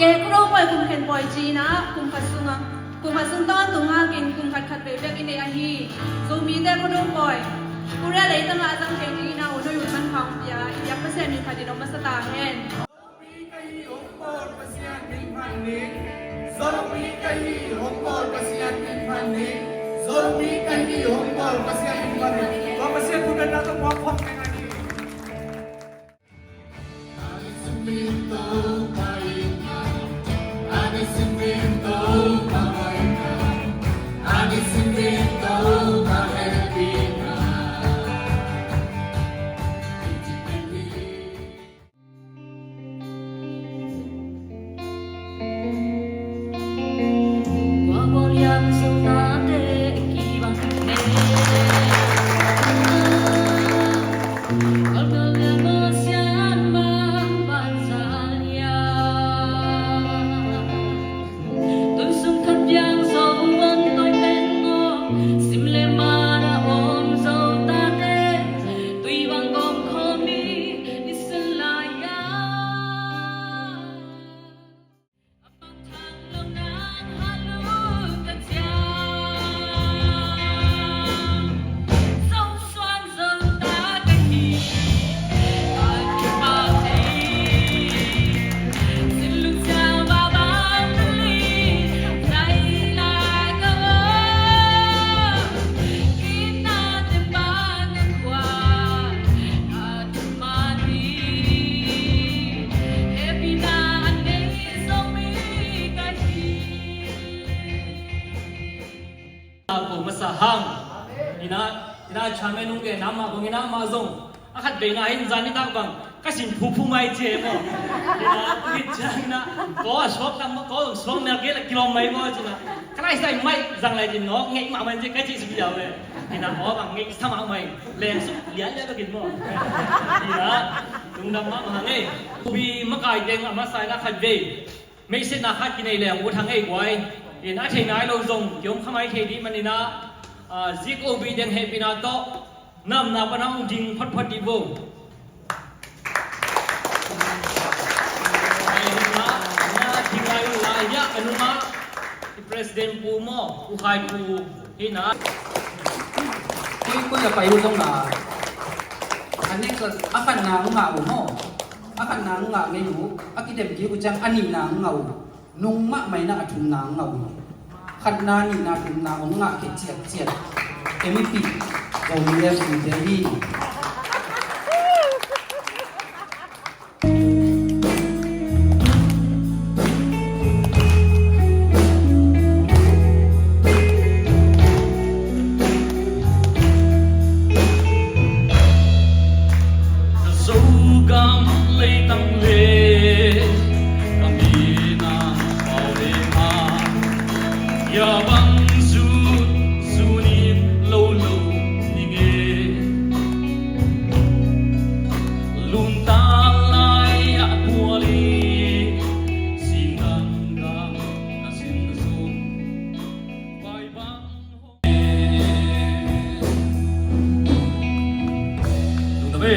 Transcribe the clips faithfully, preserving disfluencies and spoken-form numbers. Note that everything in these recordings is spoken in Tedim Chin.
Kei Khuado pawi kum khen pawi ci-in ah kum khat sungah, kum khat sung tawntung hakin kum khat khat vei bek i neih ahi Zomite Khuado pawi Korea leitangah a zang thei dingin ah U Noi U Man Khang pia i biak Pasian min phatin om masa ta hen. Zomi ka hi hong bawl Pasian min phat ni. Zomi ka hi hong bawl Pasian min phat ni. Zomi ka hi hong bawl Pasian min phat ni. Tua Pasian thu dan na tawh puak khawm keng a ni. Ko masa hang. Ina, ina chairman nung ke nama bang ina ma zong. A khat veina hin zan nitak bang ka sin phuphu mai ci e maw. Ina, ina ciang ina ko a suak tam maw, ko suak na ke la kilom mai maw ci ina. Ka lai sai mai zang lai ci nawk ngei mah mai ci ka ci suk liau le. Ina aw bang ngei sa mah mai. Leng suk lian lian ka kin maw. Ina, lungdam mahmah hang ei. Ubi makai teng a masa ina khat vei. Meisiatna khat kinei leng ut hang ei guai. Ina a thei nai lo zong kiom kha mai thei dih man ina, ah, zik ubi teng hehpihna tawh namna pan hong ding photphot dih vo. Ai, nungah, nungah, ding lai, lai, ya, a nungah, i President Pu maw, U Khai Pu, hi na. Koi, koi a pai uh zong na. A next a khatna ngah uh maw. A khatna ngah ngei uh, a kidem kik uh ciang a nihna ngah uh. Nung mahmah in a thumna ngah uh. Khatna, nihna, thumna hong ngah kei ciatciat. Kei mipih Zomi F C te hi. Ka Zogam leitang le ka mi na pau le ma. Ya bang zu zu ni lo lo ni nge. Lungta lai a puali sin dang dang na sin na zong. Bai bang ho. Lungta be.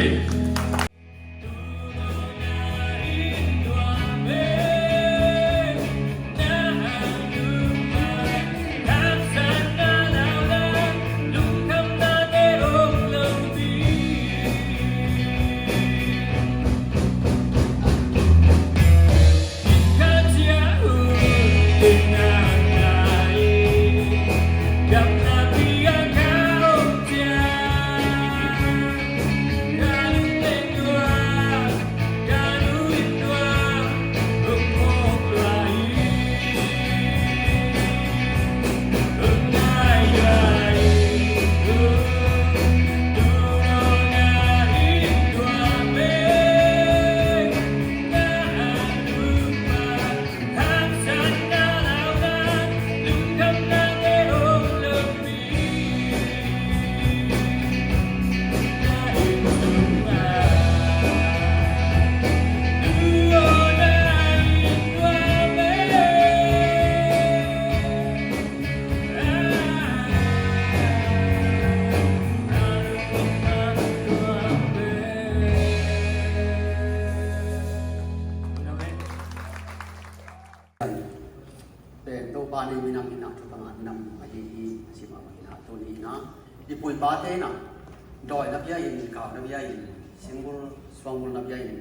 Pen Topa nei minam in ah thupha ngah minam ahi hi. A ci mahmah in ah tuni in ah i pu i pate in ah dawi na pia in, kau na pia in, singbul suangbul na pia in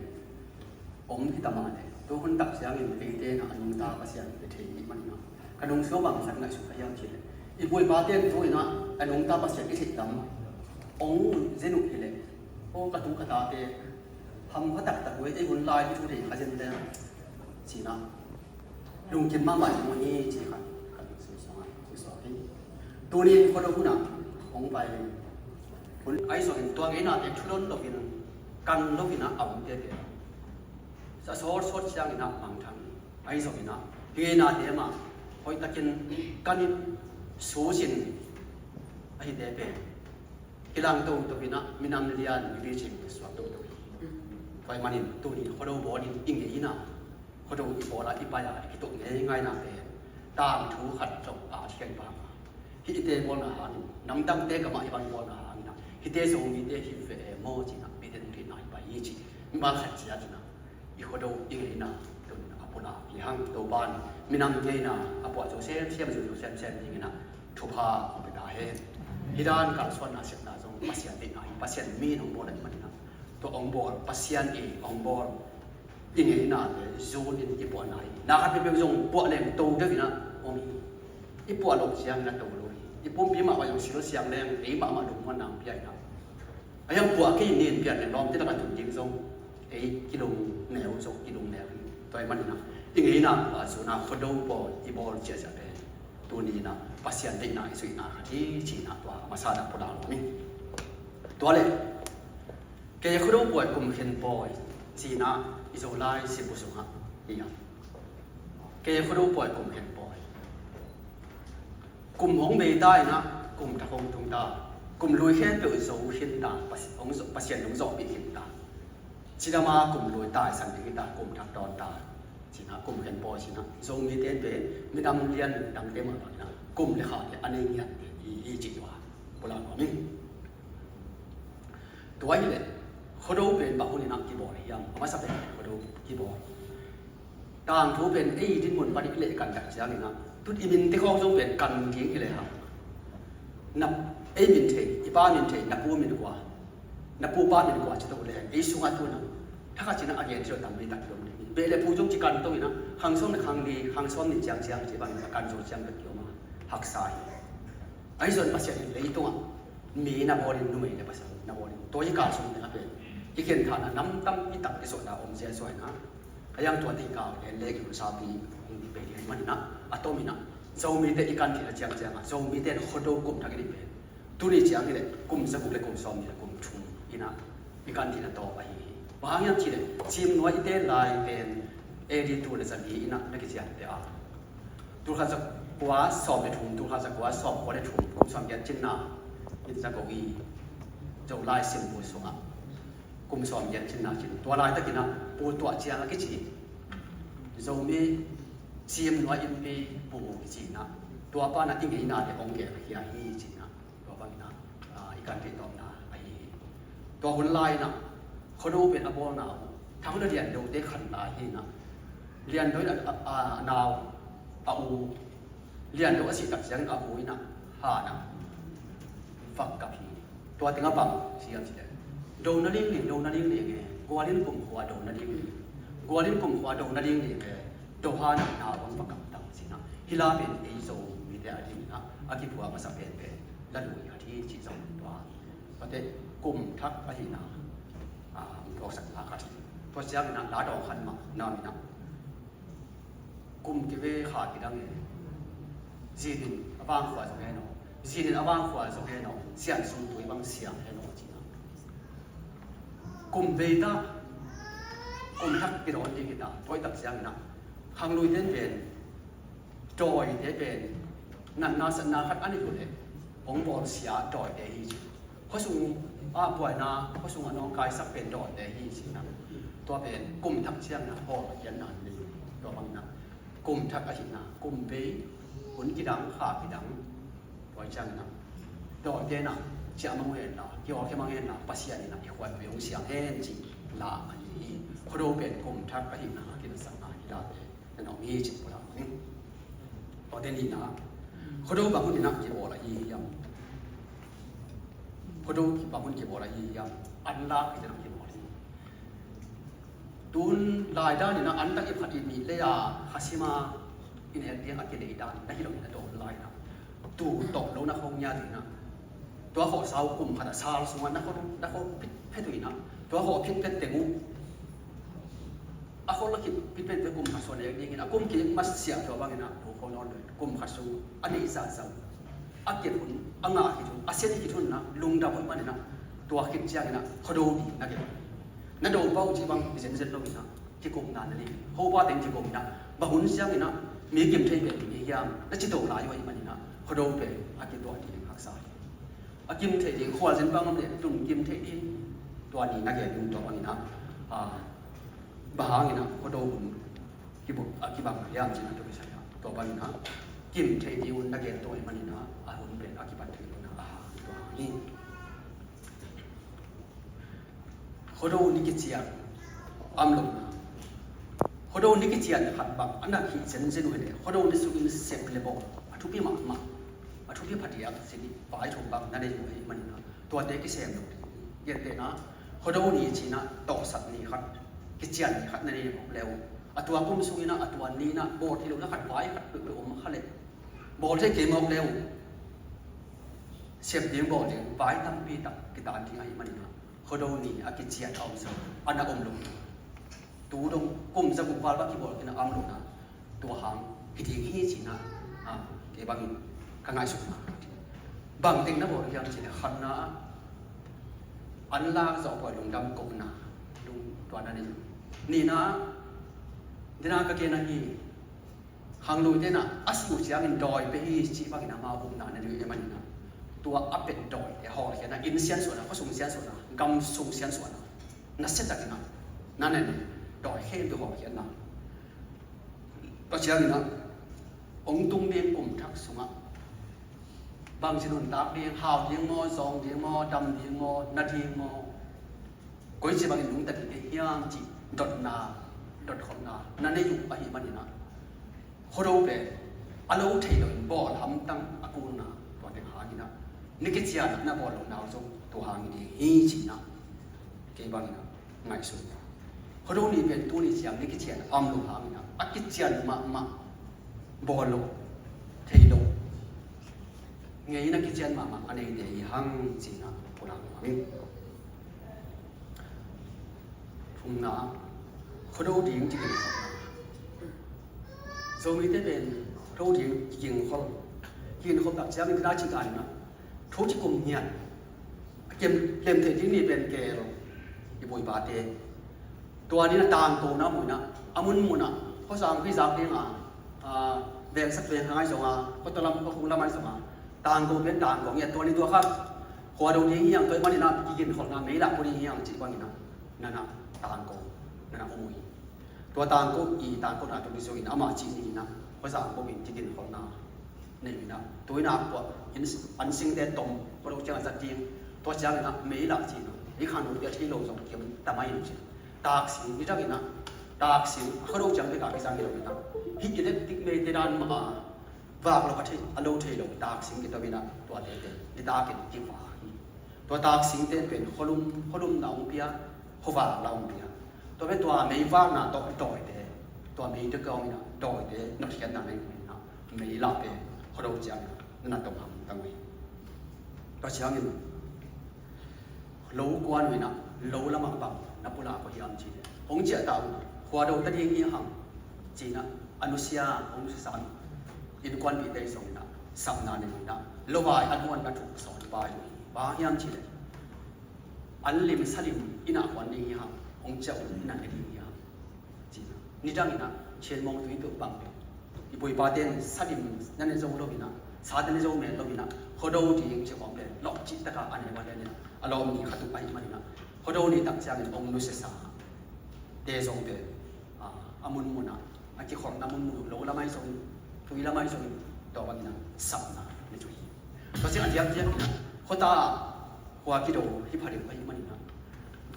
om hi ta mah leh, tu hun tak ciangin eite in ah a nungta Pasian i thei i hih manin ah ka nungsuak bang khat ngaihsut ka hiam cih leh, i pu i pate in tu in ah a nungta Pasian i theih lam hong zen uh hi leh, aw ka tu ka tate hamkha taktak uh ei hun lai i thu thei kha zen leng ci-in ah lungkim mahmah ding uh hi ci kha ka lungsim sungah i suak hi. Tuni in Khuado hun ah hong pai hun ahi zongin tua ngeinate thu don loin, kan loin ah a omte pen sa sawtsawt ciangin ah mangthang hi. Ahi zongin ah hi ngeinate mah hoihtakin kan in susin ahite pen kilang toto in ah minam lian mipicing suak toto hi. Tua ahih manin tuni Khuado bawlin i ngeina, Khuado i bawl a i pai a i kituak ngeingaina pen tangthu khat zong a thei bang a, hihte bawlna hangin, namdangte kamah i bang bawlna hangin ah hihte Zomite hi ve maw ci-in ah mite hong theihna hi pai hi ci. Mimal khat ciat in ah i Khuado i ngeina tun a pulak hi hang. Topa in minam ngeina a puah zo semsem, zo zo semsem dingin ah thupha hong pia ta hen. Hih dan kalsuanna sepna zong Pasian deihna hi. Pasian mi in hong bawl ahih manin ah tua hong bawl, Pasian in hong bawl i ngeina le zun in i puahna hi. Na khat peuhpeuh zong puah leng to deuh in ah om hi. I puah loh ciangin a to lo hi. I pumpi mahmah zong sil siang leng ei mahmah lungmuanna hong pia in ah a hiang puah kei nin pian le lawmte lakah tun ding zong ei kilung neu zong kilung neu hi. Tua ahih manin ah i ngeina puah zun a Khuado bawl i bawl ciahciah pen tuni in ah Pasian deihna i zuihna khat hi ci-in ah tua masa in ah pulak nuam ing. Tua leh kei Khuado pawi kum khen pawi ci-in ah i Zolai simbu sungah hi a, kei Khuado pawi kum khen pawi. Kum hong bei ta in ah kum thak hong tung ta, kum lui khempeuh zo khin ta, Pasi-, hong zo-, Pasian hong zawhpih khin ta. Cidam a kum lui taisan ding hi ta, kum thak dawn ta. Ci-in ah kum khen pawi ci-in ah Zomite in pen minam lian dangte mah bangin ah kum le khate a nei ngiat pen hi, hi cih tua pulak nuam ing. Tua hi leh Khuado pen bang hun in ah kibawl hiam? A masa pen Khuado kibawl. Tangthu pen ei dinmun pan i leh kan tak ciangin ah tut i minte khawng zong pen kan ding hi lehang, na, ei min thei, i pa min thei, na pu min kua, na pu pa min kua ci to lehang ei sungah tu-in ah thakhat ci-in ah a gen thei lo tampi tak ki om ding hi. Beh le phu zong kikan to in ah khang sawm le khang li, khang sawm nih ciangciang ci bangin a kan zo ciang bek ki om a, haksa hi. Ahi zong Pasian in leitungah mi na bawlin, numei le pasal na bawlin, tua i kal sung tengah pen i khenthahna nam tampi tak i suahna om ziazua in ah, a hiang tua tei kau le le kihusapi hong dih pei ding ahih manin ah a tom in ah Zomite i kan theihna ciangciang ah Zomite in Khuado kum thak i dih pen tuni ciang hi leh kum zaguk le kum sawmnih le kum thum in ah i kan theihna tawp ahi hi. Bang hang hiam cih leh Ciimnuai i ten lai pen A D tul le zali in ah na kiciamteh a, tul khat za kua sawm le thum, tul khat za kua sawm kua le thum, kum sawm giat cinna, in za ko i Zolai simbu sungah kum sawm giat cinna cin. Tua laitakin ah Pu Tuah Ciang a kici, Zomi Ciimnuai innpi pu kici in ah, tua pan ah i ngeina le hong gelkhia hi ci-in ah, tua bangin ah, ah, i kan theih tawpna ahi hi. Tua hun lai-in ah Khuado pen a bawlna uh Thang Lua Lian Dote khan lai hi in ah, Lian Do in a, a, a nau, a u, Lian Do a sih tak ciangin a u in ah han ah vak kap hi. Tua tengah bang ci hiam cih leh, do na lingling, do na lingling e, gual in kumkhua do na lingling, gual in kumkhua do na lingling e, do han ah nau bang vak kap tang ci-in ah. Hih la pen ei Zomite a dingin ah a kiphuak masa penpen la lui khat hi cih zong tua. Tuate kum thak ahihna, ah, hong phawksak la khat hi. Tua ciangin ah la dawng khan mah na om in ah, kum kive kha kidang e, zinin a vangkhua zong hen aw, zinin a vangkhua zong hen aw, sian sung tui bang siang hen aw ci-in ah, kum vei ta, kum thak kidawn ding hi ta. Tua hi tak ciangin ah khangluite in pen dawite pen natna satna khat a nei uh leh hong bawlsia dawite hi ci. Khuasung ah buaina, khuasung ah nawngkaisak pen dawite hi ci-in ah, tua pen kum thak ciangin ah hawlkhiatna nei. Tua bangin ah kum thak ahihna, kum vei, hun kidang, kha kidang, tua ciangin ah dawite in ah ciah mang uh hen la, kihawlkhia mang hen la, Pasian in ah i khuaipui hong siang hen cih la ahi hi. Khuado pen kum thak ahihna a kinasakna hi la pen na om hi cih pulak ni. Awte nihna, Khuado bang hun in a kibawl ahi hiam? Khuado bang hun kibawl ahi hiam? An lak hi in a kibawl hi. Tun lai dan in a an tak i phat i nih le a kha sim a i nek ding a kinei dan na hi lo in a dawn lai in a, tu tawh lo na khong nia ding in a, tua khawh sau kum khat a sal sungah na khawh, na khawh phit phet uh in a, tua khawh phit phet teng uh a khawh la khit phit phet teng kum khat sung a nek ding in a, kum kik masiah tua bang in a tu khawh nawn lo in kum khat sung a neih zahzah a kep hun, a ngah khit hun, a sian khit hun in a lungdam hun man in a, tua khit ciang in a Khuado ding na gen. Na do pau cih bang hi zenzen lo in a, kikumna na nei. Hopa teng kikum in a, bang hun ciang in a mi kim thei pen ding hi hiam na ci to lai uh ahih man in a, Khuado pen a kituah ding haksa hi. A kim thei ding khualzin bang om le tun kim thei ding, tua ni na gen ding tua bang in a, a, bang hang in a Khuado hun kibu-, a kibang hiam cih na tua kisai a, tua bang in a kim thei ding hun na gen tua ahih man in a, a hun pen a kibat thei lo in a, a hang tua hang hi. Khuado ni kician a om lo na. Khuado ni kician khat bang a na hih zenzen uh hi le, Khuado ni sungin sep le bawl a thupi mahmah, a thupi phadiak cih ni, vaithum bang na nei uh ahih man in a, tuate kisem lo ding. Gentehna, Khuado ni ci in a tawhsat ni khat, kician ni khat na nei mawk le uh, a tua kum sung in a, a tua ni in a bawl thei lo na khat, vai khat peuhpeuh om kha le, bawl thei kei mawk le uh, sep ding bawl ding vai tampi tak kitan ding ahih man in a, Khuado ni a kician a om zo, a na om lo. Tu dong kum za guk val bang kibawl khin a om lo na, tua hang hi ding hi ci in a, a, kei bangin ka ngaihsutna. Bang teng na bawl hiam cih leh khatna, an lak zawh poi lungdam kohna, lung tua na nei. Nihna, dena ka gen ahi, Khangluite in a, a si uh ciangin dawi pia hi cih bangin amau upna na nei uh ahih man in a, tua a pet dawite hawlkhiatna, inn siansuahna, khuasung siansuahna, gamsung siansuahna, nasia takin a na nei, dawi khempeuh hawlkhiatna. Tua ciangin a, hong tung ding kum thak sungah bangci nuntak ding, hau ding maw, zawng ding maw, dam ding maw, na ding maw, koici bangin lungtang ding hiam cih dotna, dotkholhna na nei uh ahih man in a, Khuado pen a lo thei lo in bawl hamtang a kulna, tua teng hang in a, ni kician na bawl lohna uh zong tua hang hi ding hi ci in a, kei bangin a ngaihsun. Khuado ni pen tuni ciang ni kician a om lo hang in a, a kician mahmah bawl lo, thei lo, ngeina kician mahmah a neite hi hang ci in a pulak nuam ing. Thumna, Khuado ding kiginkhol. Zomite pen Khuado ding kiginkhol. Kiginkhol tak ciangin tua cih dan in a, thu kikum ngiat, a kem lem theih ding ni pen keel, i pu i pate. Tua ni in a tangko na om in a, a munmun ah khuasang khuizak ding a, a, vengsak veng hang ahi zong a, khuato lam, khuakung lam ahi zong a, tangko pen tangko ngiat, tua ni tua kha Khuado ding hi hang, tua ahih man in a kiginkholhna mei lah pua ding hi hang cih bangin a, na na tangko, na na om uh hi. Tua tangko, i tangkona tawh kizui in amah cih ni in a, khuazang bawh in kiginkholhna nei in a, tua in a kua, in, an singte tom, Khuado ciang a zat ding, tua ciangin a mei lah ci in a, i khan uh pia thei lo zong kiam ta mai in ci. Taksing, nidang in a, taksing, Khuado ciang bek a kizang hi lo in a, hih electric meite dan mah a, vak lo a thei, a lo thei lo, taksing kitom in a, tuate te, nitakin kivak hi. Tua taksingte pen khualum, khualumna hong pia, khuavakna hong pia. Tua pen tua meivakna tawh dawite, tua mei tawh kawm in a, dawite, na khiatna nei in a, mei lah pen, Khuado ciang in a, na na tom hamtang uh hi. Tua ciangin, lo kuan uh in a, lo lamah bang na pulak uh hiam cih leh, hong ciah ta un, Khuado ta ding hi hang, ci in a, a nusia, hong nusia sa, innkuanpihte zong in a, sapna nei in a, lo vai an huan na thuk sawn pai uh hi. Bang hiam cih leh, an lim sa lim inn ah huan ding hi hang, hong ciah un inn ah ne ding hi hang, ci in a. Nidang in a, Chin Mawng Tui tuk bang, i pu i pate in sa lim na ne zo lo in a, sa na ne zo met lo in a, Khuado ding ci khawng pen lawh cih tak a a ne val in a, a lawm ni khat uh ahih man in a, Khuado ni tak ciangin hong nusia sa te zong pen, a, a munmun ah, a kikholhna munmun uh, lo lam ahi zongin, tui lam ahi zongin, tua bangin a sapna na nei uh hi. Tua ciang a diakdiak in a, khuata, khua kido hi pha deuh ahih man in a,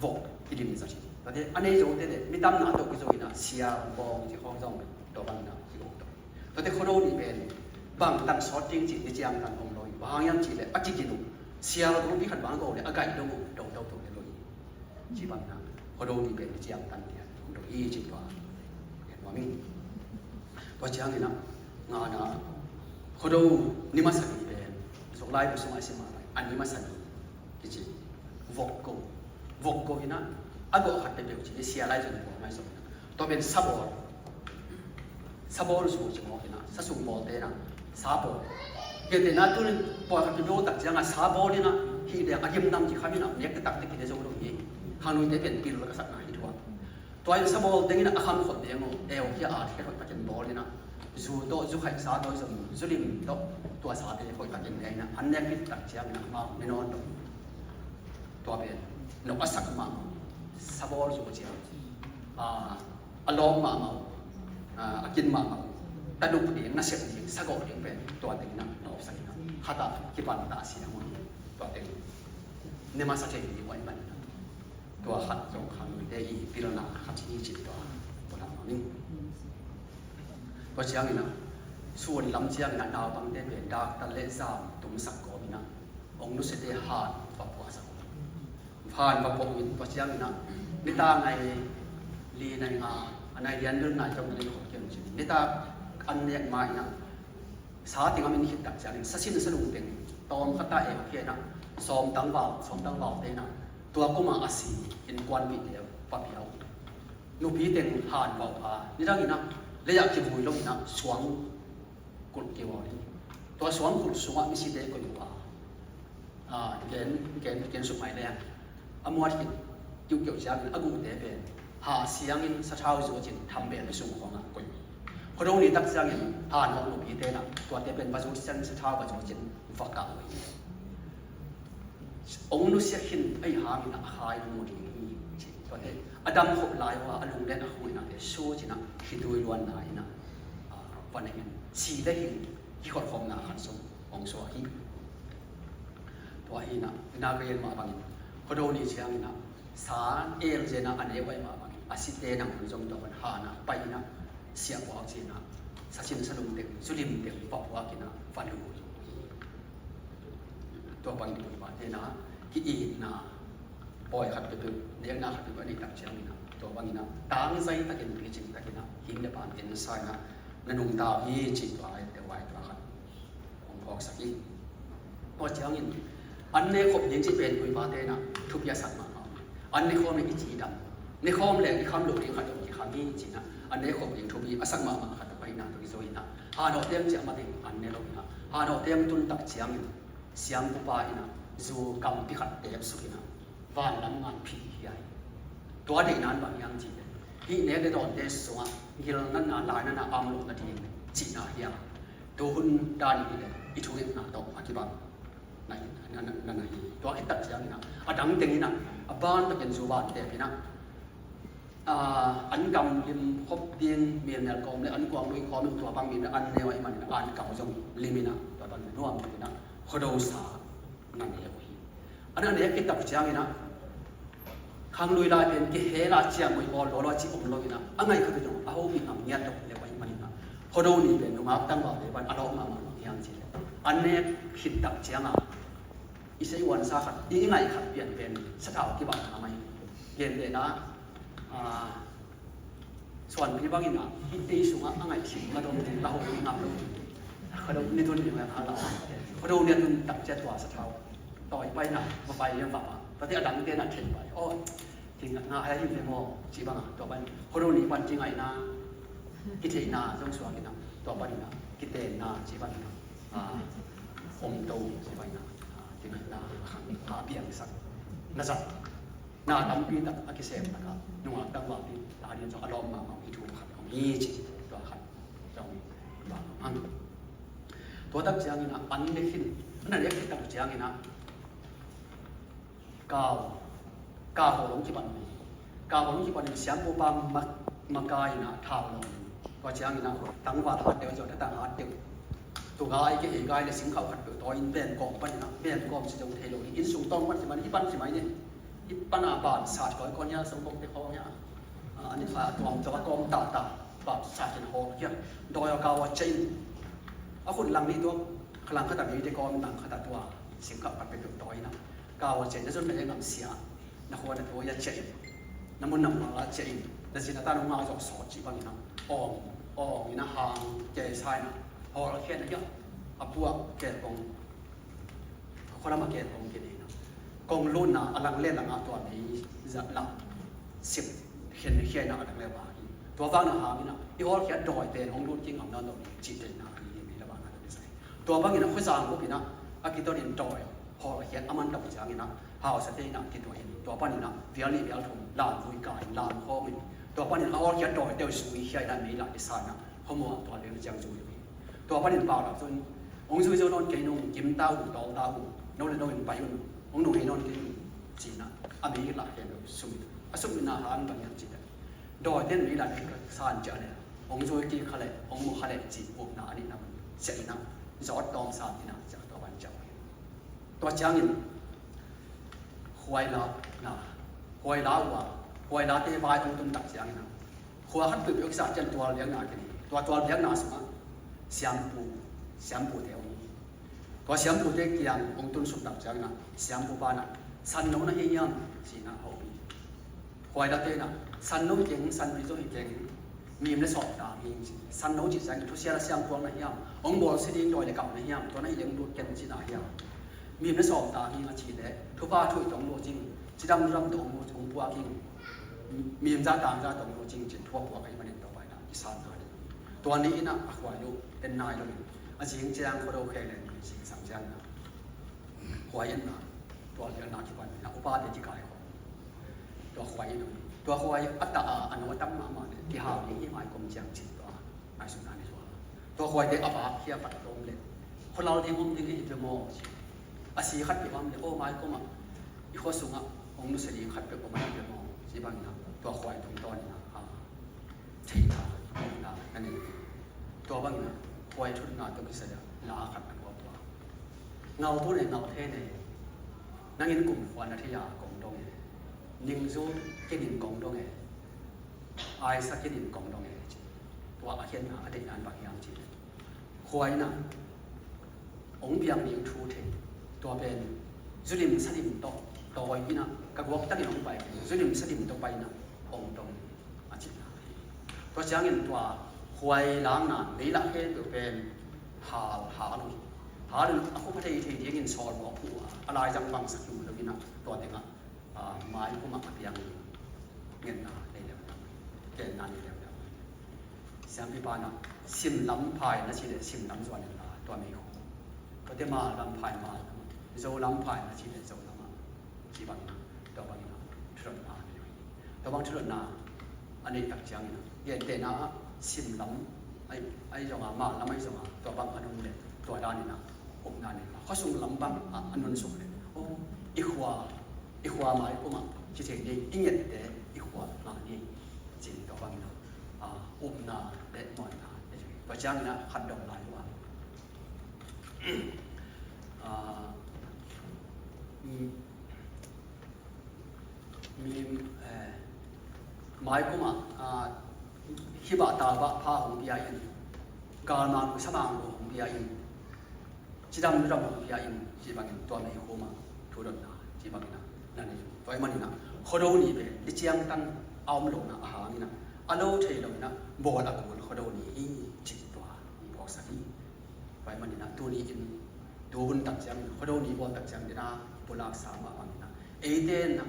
vok kidim zat hi. Tuate a nei zote le, mi tamna tawh kizo in a, sial, bawng, ci khawng zong, tua bangin a, Tuate Khuado ni pen bang tan sawt ding cih ni ciang tan om lo hi. Bang hang hiam cih leh a kigin uh sial kongpi khat bang a go leh a gaih dong uh do do tuk hi lo hi. Ci bang na Khuado ni pen ni ciang tan tiang om lo hi ci tua. Tua ciangin ah ngana Khuado ni masa ni pen zong laibu sungah i sim mah lai a ni masa ni kici vok ko vok ko inah a gawh khat peuhpeuh ci ni sia lai zong vok mai zong inah tua pen sabawl sabawl zu ci mawk inah sa sung bawlte inah sabawl. Piante inah tunin pawi khat peuhpeuh tak ciangah sabawl inah hih deng a gimdam ci kham inah nek taktak te kine zong lo hi. Khangnuite pen pil ka sakna hi thuak. Tua in sabawl tengin a kham khot deng uh eukhia a khia hoih takin bawl inah zu tawh zu khaihsa tawh zong zu lim tawh tua sate hoih takin ne inah an nek pil tak ciangin ah mau ne nawn lo. Tua pen nok a sak mahmah sabawl zu ciang a lawm mahmah a kin mahmah tanuk ding nasep ding sagawh ding pen tua tengin ah na opsak inah khata kipan ta siang uh tua tengin ne masa thei ding uh a i man inah. Tua khat zong khangnuite i pilna khat hi ci tua tua lam ning. Tua ciangin ah sun lam ciangin ah naupangte pen daktal le zam tumsak kawm inah ong nusiate han va puahsak. Han va puah in tua ciangin ah nitak nai li nai nga a nai lian bil nai zong nai khop kiam cin nitak an nek ma inah sa ting a min khit tak ciangin sasin salung teng tawm khat a eukhia inah sawm tangval sawm tangvalte inah tua kuma a si innkuanpihte va pia uh. Nupi teng han va uh a nidang inah lei ah kivui lo inah suang kulh kivawl hi. Tua suang kulh sungah misite koih uh a gen gen gen suk mai leng a muat khit kiuhkeuh ciangin a guhte pen ha siangin sathau zuacin thambel le sung khawngah koih. Khuado ni tak ciangin hanhawk nupite inah tuate pen va zuacin sathau va zuacin va kah uh hi. Ong nusia khin ahi hangin a khai mu ding hi ci. Tuate a dam khop lai uh a a lunglen a khong inah te su cinah khitui luanna inah va nengin si le hing kikhotkhopna khan sung ong suak hi. Tua hi inah na rel mah bangin Khuado ni ciangin ah sa el zen a a neu ahi mah bangin a site nangawn zong tua bang hana pai inah siah puak cinah sasin salung teng zulim teng va puak inah va lu hi. Tua bangin tua bang tenah ki-itna pawi khat peuhpeuh nekna khat peuhpeuh a neih tak ciangin ah tua bangin ah tangzai takin picing takin ah him le pan ensa inah na nungta uh hi ci tua ai te uai tua khat hong phawksak hi. Tua ciangin an ne khop ding ci pen kuipate inah thupi a sak mahmah. An ne khawm le i cidam ne khawm le i kham lo ding khat dong kikham hi cinah an ne khop ding thupi a sak mahmah khat tua inah tua i zo inah hanhawk tiang ciah ma ding an ne lo inah hanhawk tiang tun tak ciangin siangpupa inah zu kampi khat tepsuk inah vanlam ngan phih hi ai. Tua deihna in bang hiam cih leh hih nek le dawnte sungah gilnatna lainatna amlohna ding cihna hi a tuhun dan in i thungetna tawh a kibang na na na na hi. Tua khit tak ciangin ah a dang teng inah a ban takin zu van tep inah an gam lim khop ding milmel kawm le an kuang lui khawm in tua bang min an neu a i man in an kau zong lim inah tua bang nuam inah Khuado sa na neu hi. An a nek kitak ciang inah khang lui lai pen kihel a ciang ui bawl law law ci om lo inah a ngai khat zong a ho mi ngam ngiat lo le pai man inah Khuado ni pen nungak tangval le pan a lawh mahmah lo hiam ci le an nek khit tak ciang a i sei uan sa khat i ngai khat pian pen sathau kibang a mai gen le na suan pi bangin ah hih tei sungah a ngaihsut na dong ding la ho ding ngam lo. Khuado ni tun ding a la khuado ni a tun tak cia tua sathau tawi paina va pai liam va pa tate a dangte na thei pai aw. Thei na a hi ve maw ci banga tua pan khuado ni pan ci ngaihna kitheihna zong suak ina tua pan ina kitenna ci banga om to ci banga ci ngaihna a piangsak na zat. Na tampi tak a kisem tak a nungak tangvalpi ta ding zong a lawm mahmah hi thu khat om hi ci tua khat zong tua hang. Tua tak ciangin a an ne khin an ne khin tak ciangin a kau kau ho long kipan kau ho long kipan in siampu pa makai in a thau long tua ciangin a tangval hat deuh zong tang hat deuh. Tugai ke hei gai le singkhau khat peuh tawi in ven kawm panin a ven kawm si zong thei lo in sung tawng pan si man hi pan si mai ni. Hi pan a ban sat koi kon hia song kong te khawng hia. Ani kha tuam tawh a kawm ta ta. Bap sa khin hawlkhia, dawi a kau a ciah in. A khut lang nih tua, kha lang khat a mi te kawm lang khat a tua, singkap khat peuhpeuh dawi in a, kau a ciah in, na zon na leng ngam sia, na khua na tua a ciah in, na mun na mual a ciah in, na zin a tan a ngah zawh sawt cih bangin a, awng, awng in a hang, kei sa in a, hawlkhia na hia, a puak kei kong, khualam a kei kong kei in a, kong lutna a lang le lang a tua mi zat lang, sip khen khia in a, a lang le bang hi. Tua vang na hang in a, i hawlkhia dawi pen hong lut kingam nawn lo ni, cih te in a, i mi la bang na tua kisai. Tua bangin a khuazang bup in a, a kiton in dawi hawlkhia a man tak ciangin a, hausate in a kituah in, tua panin a vial nih vial thum lam vui ka in lam khawm in, tua panin a hawlkhia dawi teuh zui khia in a, mei la kisa in a, khuamuang tua leng ciang zui hi. Tua panin pau lak zun, hong zui zo nawn kei nung, kim ta uh, tawl ta uh, no le no in pai un, hong nung hei nawn kei nung, ci in a, a mei la khen lo sum in a, a sum in a hang bang hiam ci in a, dawi ten mei la khen ka san ciah le, hong zui kik kha le, hong mu kha le, ci upna a nih na man ciah in a, zawt tawm san in a, ciah tua ban ciah uh hi. Tua ciangin khuai la na, khuai la uh a, khuai late vai hong tun tak ciangin a, khua khat peuhpeuh kisa cian tual biakna kini, tua tual biakna sungah siampu, siampute hong hi. Tua siampute kiang hong tun suk tak ciangin a, siampu pa in a, san no na hi hiam, ci in a hong hi. Khuai late in a, san no hi keng, san pi zo hi keng, mim le sawm ta hi, ci. San no cih ciangin thusia la siangtho na hiam, hong bawl si ding dawi le kau na hiam, tua na hi leng lut ken ci na hiam. Mim le sawm ta hi a cih leh, thupha thuih tong lo cing, cidam ram tong lo, hong puak ing, mim za tang za tong lo cing, cin thupha puak ahih manin tua pai na, i san na ding. Tua ni in a, a khuai lo, en nai lo in, a zing ciang khuado kheng leng, zing sang ciang na. Khuai en na, tua lian na kipan na, upate kikai kho. Tua khuai en, tua khuai a ta a, a no a tam mahmah le, kihau ding hi mai kom ciang cin tua. Ai sung na ni sua. Tua khuai te a bak khia pat lom le. Khualal ding om ding hi te maw. A si khat pi om le, o mai kom a. I khua sungah, hong nusia ding khat peuh om a hi te maw. Ci bang na, tua khuai tung tawn na. Ha. Thei na, na, na ni. Tua bang na, khuai thut na tua kisai a, la khat na tua tua. Ngau tu ne, ngau the ne. Nangin kum khua na thei a, kong dong e. Ningzu kinin kong dong e. Aisa kinin kong dong e. Tua a khian na, a deih nan bang hiam ci. Khuai na, hong piang ding thu thei. Tua pen, zulim salim tawh, tawi in a, ka guak tangin hong pai. Zulim salim tawh pai na, hong dong. A cihna hi. Tua ciangin tua khuai langna, mei lah khempeuh pen hal, hal uh hi. Hal uh a khup a thei thei dingin sawl mawk uh a, a laizang bangsak hi uh lo in a, tua tengah, ah, mai kumah a piang ngenna nei lem lem, genna nei lem lem. Siampi pa na, sim lam phai na ci le sim lam zuan in la, tua mei khu. Tua te mal lam phai mal lam, zo lam phai na ci le zo lam a. Ci bangin a, tua bangin a, thudotna a nei uh hi. Tua bang thudotna a neih tak ciangin a, gentehna ah sim lam ahi, ahi zong a, mal lam ahi zong a, tua bang a nung le, tua danin a, upna nei. Khuasung lam bang a, a nun suk le, oh, i khua, i khua mai kumah, ci thei ni, i ngette, i khua mah ni, ci tua bangin a, a, upna le muanna nei uh hi. Tua ciangin a, khat dong lai uh a, a, mm, Mi, eh, mai kumah, ah, khibah tabah pha hong pia in, galmang lu samang lu hong pia in, cidam lu dam hong pia in, ci bangin tua mei khumah thudotna, ci bangin a, na nei. Tua ahih manin a, Khuado ni pen, ni ciangtan a om lohna a hangin a, a lo thei lo in a, bawl a kul Khuado ni hi, ci tua, hong phawksak hi. Tua ahih manin a, tuni in, tu hun tak ciangin, Khuado ni bawl tak ciangin a, pulaksa mah bangin a, eite in a,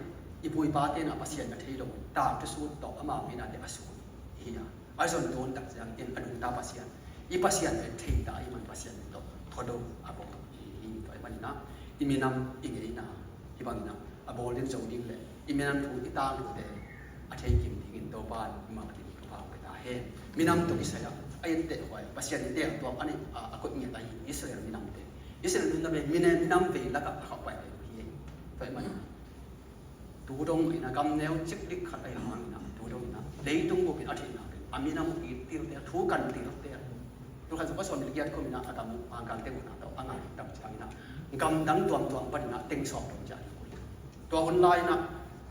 i pu i pate in a, Pasian na thei lo, tangthu sut tawh amau min a te a sut hi a. A zon tu hun tak ciangin a nungta Pasian, i Pasian pen thei ta ahih man Pasian tawh Khuado a bawl hi. Tua ahih manin a, i minam i ngeina, hih bangin a, a bawl ding zo ding le i minam thu i tangthute a thei kim dingin Topa in i mak ding Topa hong pia ta hen. Minam tawh kisai a, a etteh huai, Pasian in teh tuam a nih, a, a koih ngiat ahi Israel minamte. Israel minamte, minam, minam vei lakah a khauh pai ve hi. Tua ahih manin tu dong in a, gam neu ciklik khat ahi hangin a, tu dong in a, leitung bup in a theihna pen a minam uh it tirte, thu kan tirte. Tu khan sung ka sawm le giat khawm in a, a gam uh, a gam teng uh na tawh a ngai tam ciangin a, gamdang tuamtuam panin a teng sawm dong ciah ding uh hi. Tua hun lai in a,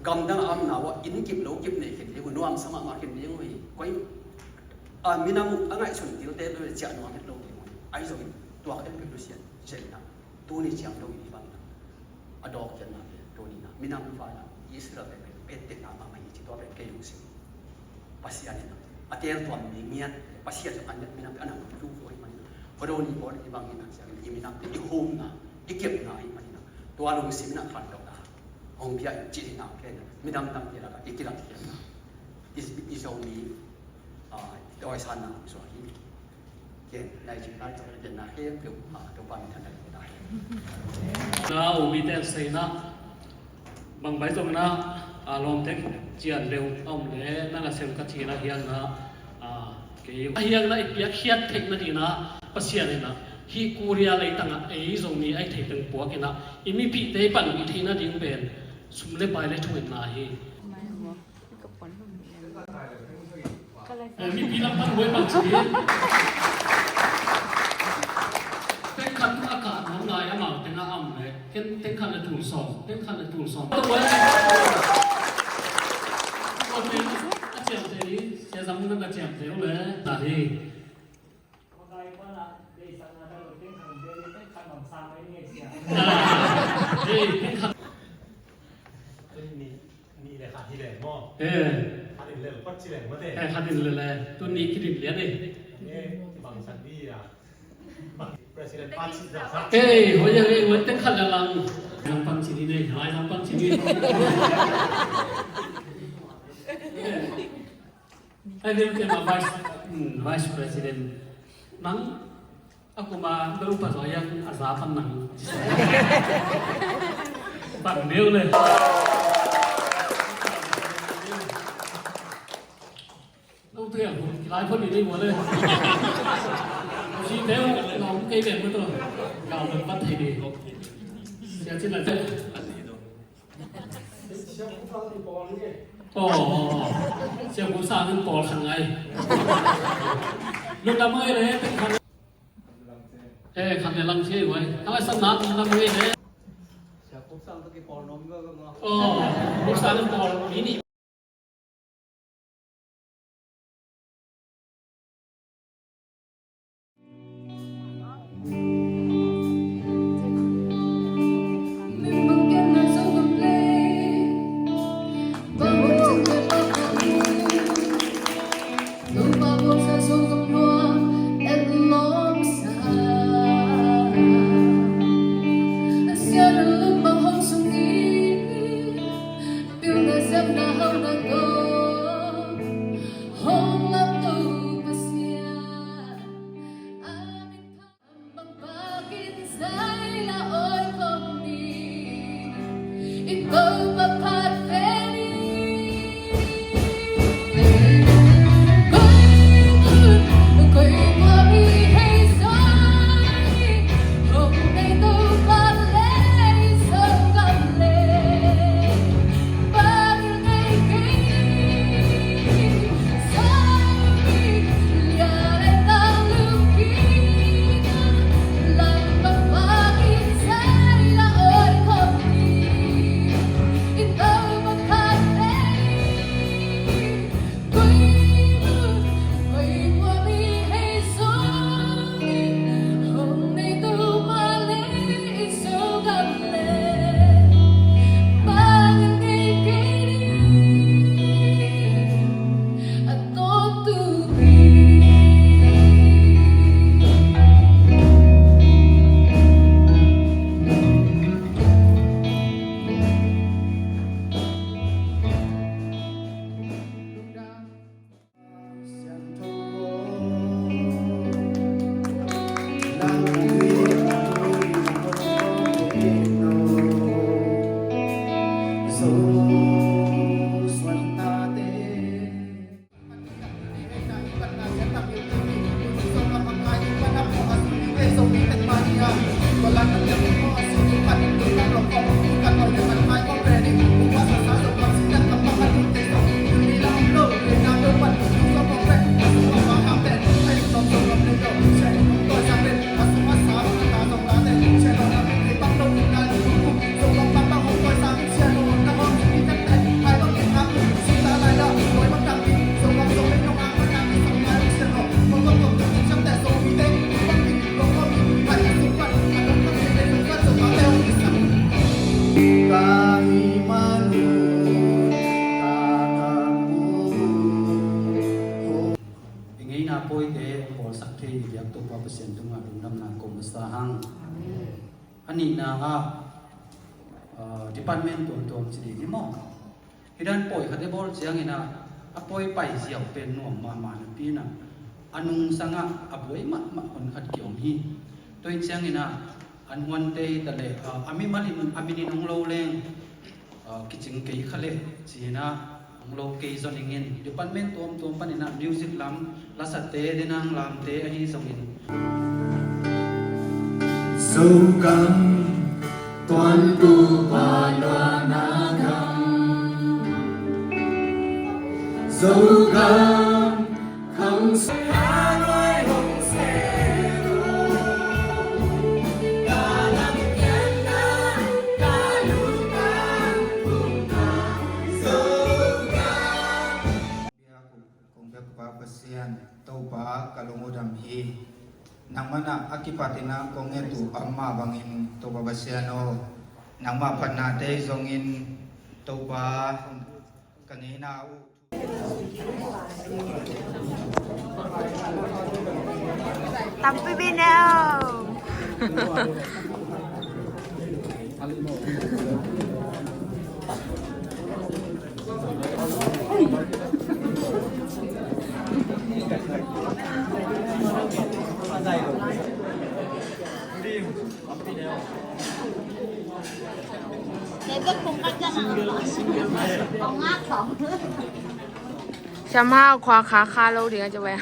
gamdang a omna uh ah inn kip lo kip nei khin ding uh, nuamsa mahmah khin ding uh hi. Koi A, minam uh a ngaihsun dilte bel ciah nuam het lo ding uh. Ahi zongin tua khempeuh nusiat ciah in ah, tuni ciang lo in i bang in ah, a dawk ciang ah, tuni in ah minam va in ah Israel pen pen teh na mahmah hi ci, tua pen kei lungsim. Pasian in ah a teel tuam mi ngiat, Pasian zong an minam pen a nang tu ko hi man in ah, Khuado ni bawl i bang in ah ciang in i minam pen i humna, i kepna hi man in ah, tua lungsim in ah khantohna hong pia in ci in ah, ken minam dangte lakah i kilangkhiatna, i, i Zomi, a, i tawisanna hong suak hi. Ken nai cing lai tawh ken na khempeuh, a, Topa min thang lai ta hi. Na u mi ten seina bang bai zong na, a, lawmte cian deuh a om le na na sem ka cina hiang na, a, kei a hiang na i piak khiat theih na dina Pasian in ah hih Korea leitangah ei zong mi a i thei teng puak in ah i mipihte i pan i theihna ding pen sum le pai le thungetna hi. Eh, mipi lam pan huai bang ci. Teng khat a kah nong lai amau teng a am le. Ken teng khat le tul sawm, teng khat le tul sawm. Tua huai. Tua teng a ciam te ni, sia zam na ka ciam te le. Ta ni. Nih le khat hi leng maw? Eh. Khat in lel khat ci leng maw te? Eh, khat in lel le. Tu ni kidin lian eh. Eh, bang san di ya. President pa ci da sa. Eh, hoya eh, hoya teng khat le lang. Lang pang ci ni ne, lai lang pang ci ni. Eh. Ai, vei ute ma vice, mm, vice president. Nang a kuma bel upa zaw yang a za pan nang. Pan neu le. Lo tu yang lai pon ni ni mo le. Si teu lo kei ben mo to. Kau lo pat thei ni. Sia cin la cin. Sia Pu Sang in pawl khan ngai. Lungdam ngai le, khan. Eh, khan le lang sia ngai. Khan le sang na lungdam ngai le. Sia Pu Sang to ki pawl nom ngai ngai. Oh, Pu Sang in pawl ni ni. Hong lamto Pasian a min thang bang bakin zai la oi khawm ni. I Topa phat ve ni. Koi mun koi mual mi hei zong ni. Hong nei Topa lei Zogam lei. Topa Pasian tungah lungdamna ko masa hang. A nihna ah, ah, department tuamtuam ci ding hi maw? Hi dan pawi khat i bawl ciangin ah, a pawi pai ziau pen nuam mahmah napi in ah, a nungsang ah a buai mahmah hun khat kiom hi. Tua hi ciangin ah, an huante hi ta leh, ah, a mimal in, a min in hong lo leng, ah, kicing kei kha leh, ci-in ah, hong lo kei zaw ning in, department tuamtuam panin ah, music lam, lasate, denang lamte ahi zongin. Zogam, tuantupa luanna gam. Zogam, khang Kong biak Pa Pasian, Topa ka lung uh dam hi. Nangmah in ah a kipat in ah kong nget uh a om mah bangin Topa Pasian aw, nangmah phatnate zongin Topa ka ngeina uh. Tampi bine aw. Siamah khua kha kha lo ding a ci ve.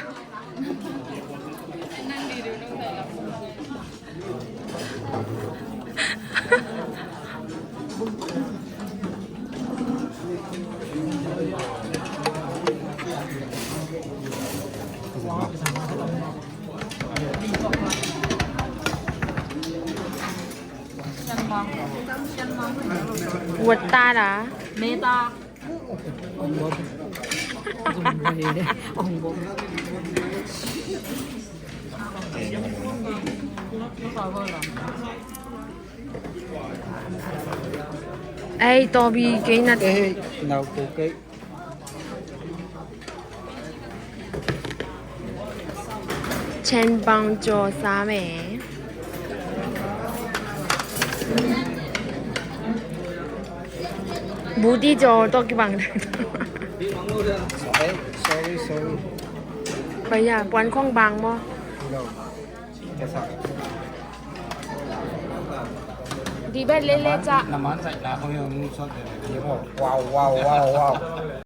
Wat ta da. Meta. Ei, Tobi, kei na. Ei, nau ko kei. Chen bang jo sa me. Buti jo to ki bang. Sorry, sorry, sorry. Paya, puan khong bang mo. No. Kasa. Di ba lele cha. Naman sa na ko yung musot. Wow, wow, wow, wow.